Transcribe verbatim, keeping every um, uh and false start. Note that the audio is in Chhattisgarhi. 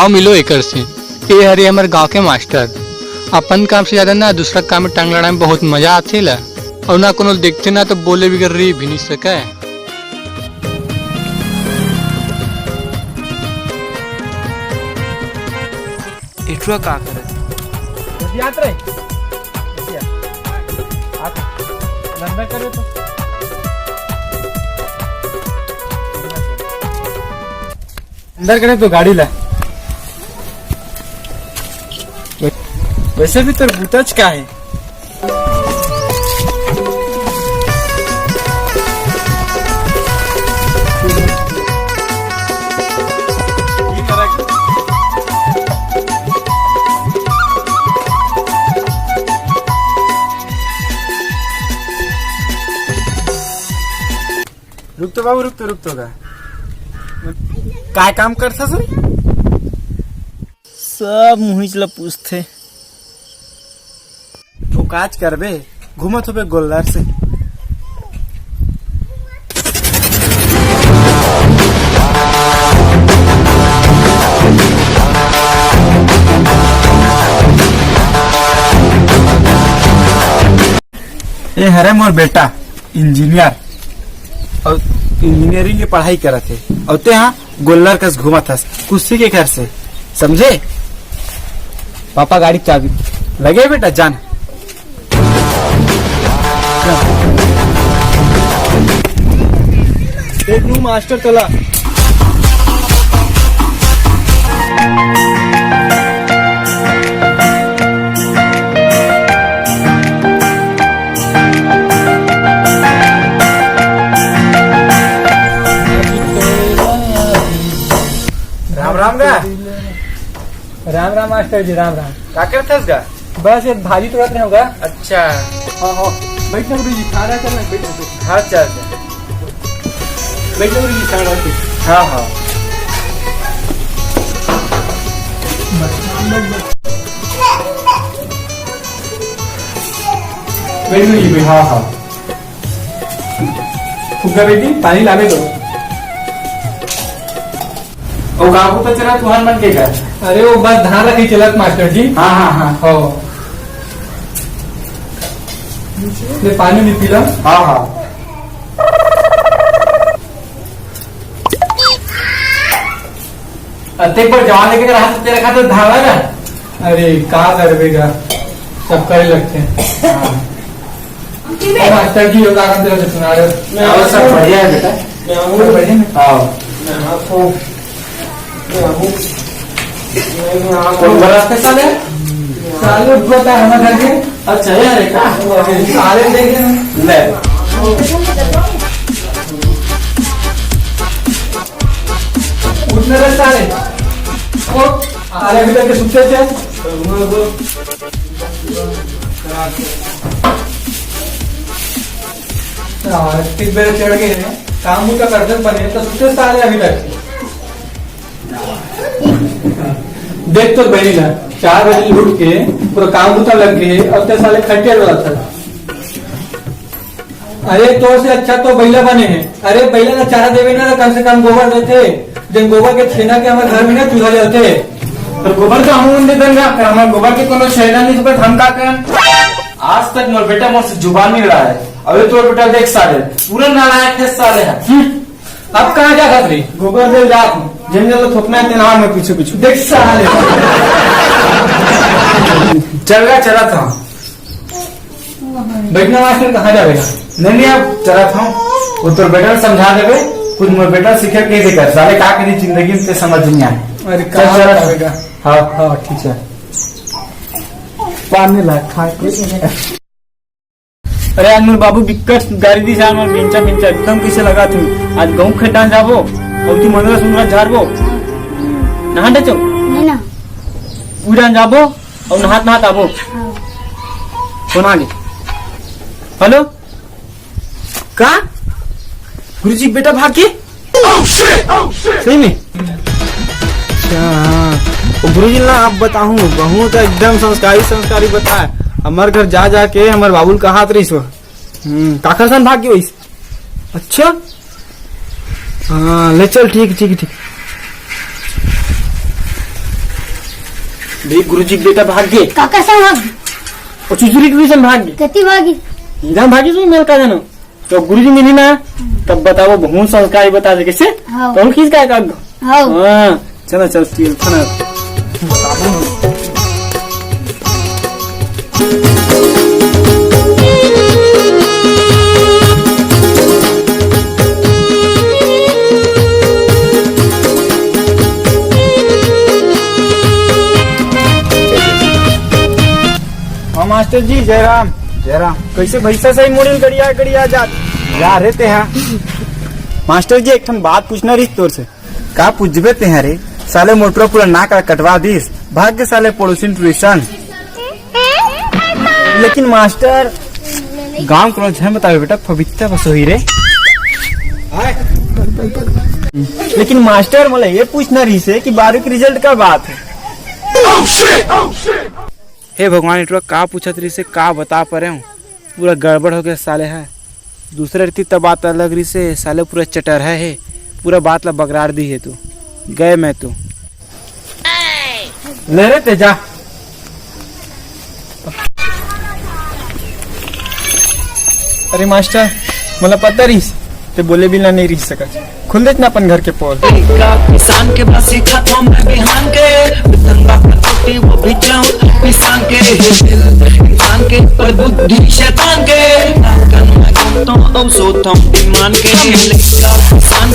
अउ मिलो एकर से। ए हरे हमर गांव के मास्टर। अपन काम से ज्यादा ना दूसरा काम में टांग लड़ाए में बहुत मजा आथे ला। अउ ना कोनो देखथे ना तो बोले बिगर रही भी नहीं सके। एठुआ का करत? बतियात रहे। बतिया। आप धंधा करे तो। अंदर करे तो गाड़ी ला। वैसे भी तोर बूताच का है? रुक तो बाबू, रुक तो, रुक तो का। काय काम करथस रे? सब मुहिच ला पूछथे। तो काज करबे, घूमत होबे गोल्लर से। ए हरे मोर बेटा, इंजीनियर, अउ इंजीनियरिंग के पढ़ाई करत हे, अउ ते हा गोल्लर कस घूमत हस, कुछ सीख एकर से, समझे? पापा गाड़ी के चाबी। लगे बेटा, जान। देख लू मास्टर तोला। राम राम गा। राम राम मास्टर जी, राम राम। का करथस गा? बस ये भाजी तोड़त रहे होगा। अच्छा। हाँ, हाँ। बैठ ना गुरुजी, खाना चल रहा है, बैठ, बैठ। हाँ, चल, चल। बैठ ना गुरुजी, खाना बैठ। हाँ, हाँ। बैठ गुरुजी, बैठ। हाँ, हाँ। फुग्गा बेटी, पानी लावे दो। ओ काबू तो चला तुहर मन के का? अरे वो बस धान रखी चलत मास्टर जी। हाँ, हाँ, हाँ। हो। ले पानी भी पी लो। हाँ, हाँ। अतेक बड़ जवान लेके रहा तो तेरा खातिर धावा ना। अरे, का करबे गा? सब करे लगथे। हाँ। मास्टर जी, यो का काम तेरा से सुना रहे हो? और सब बढ़िया है बेटा। मैं आऊँ। सब बढ़िया ना? आओ। मैं हाथ हूँ। मैं आऊँ। मैं, मैं आऊँ। कौन बड़ा आपके साले? साले उठो का हमारे घर के? अच्छा, ये है का? साले देखे ना। ले। उठने रे साले। ओ, साले अभी तक के सुते थे। हाँ, इतनी बेर चढ़ गए हैं। काम उनका करते बने, तो सुते साले अभी तक। देख तो बहिनी ला, चार बजे उठ के पूरा काम बुता लग गए, अब ते साले खटिया डोला था। अरे, तो से अच्छा तो बैला बने हैं। अरे, बैला ला चारा देवे ना, तो कम से कम गोबर देते। जब गोबर के छेना के हमारे घर में ना चूल्हा जलते। तो गोबर तो हम उन दे देंगे, पर हमारे गोबर के कोनो छेना नहीं, तो फिर हम का करें? आज तक मोर बेटा मोर से जुबान नहीं लड़ा है। अबे तोर बेटा देख साले, पूरा नालायक है साले है। हम्म। अब कहाँ जा सकत रही? गोबर दे जात हूँ। जेन जन ला थोपना है, तेन आवा मैं पीछे पीछे। देख साले। चल गा, चला था। बैठना मास्टर, कहाँ जावेगा? नहीं, नहीं, अब चला था। वो तोर बेटा ला समझा देबे, कुछ मोर बेटा सीखे के दे कर। साले का करी जिंदगी में ते समझ नहीं आए। अरे, चल, कहाँ चला था। जावेगा? हाँ। हाँ, ठीक है। पानी ला, खा के। अरे आज मोर बाबू बिक्कट गारी दिस यार, मोर बेंचा बेंचा एकदम कइसे लगा तू। आज गहूं खेत डाल जाबो, अउ तू मंदरा सुंदरा झारबो। नहा डे चो। नहीं ना। पूरा जाबो, अउ नहात नहात आबो। हाँ। फोन आ गे। हेलो। का? गुरुजी के बेटा भाग के? सही में? अच्छा, हाँ। वो गुरुजी ला आप बताऊँ, बहुत एकदम संस्कारी, संस्कारी बताए। हमारे घर जा जा के हमारे बाबुल का हाथ रही सो। हम्म, काकर सन भाग गयो इस? अच्छा? हाँ, ले चल, ठीक, ठीक, ठीक। देख, गुरुजी के बेटा भाग गे। काकर संग भाग गे? ओ चुचुरी के ट्यूशन भाग गे। कति भागी? इधर भागी तो मेल का जानो। तो गुरुजी मिली ना, तब बताबो, बहुत संस्कारी बता दे कैसे। हाँ। तो खींच का का? हाँ। हाँ, चला चल, तेल खाना। हाँ मास्टर जी, जयराम। जयराम। कैसे भैंसा सही मुड़िल गड़िया गड़िया जात? जा रे ते हा। मास्टर जी, एक ठन बात पूछना रहिस तोर से। का पूछबे ते हा रे? साले मोटरा पूरा नाक ला कटवा दिस, भाग के साले पड़ोसी ट्यूशन। लेकिन मास्टर, गांव के लोग झन बतावे बेटा, पवित्र बस होही रे। लेकिन मास्टर, मोला ये पूछना रहिस हे कि बारहवीं के रिजल्ट का बात हे? हे भगवान, इटवा का पूछत रहिस हे, का बता परे हूँ, पूरा गड़बड़ हो गया साले है। दूसरा रीति तब बात अलग रहिस हे, साले पूरा चटरहा हे, पूरा बात ला बगराड़ दी हे तू। गए मैं तू। ले रे तेजा। अरे मास्टर, मोला पता रहिस, ते बोले बिना नहीं रह सकत। खुल देत ना अपन घर के पोल। किसान के बासी खाथों मैं बिहान के, धंधा पर रोटी वो भी चाहूं किसान के। इंसान के पर बुद्धि शैतान के, नाम कानून मैं घूमता हूँ, अब सोता हूँ ईमान के। किसान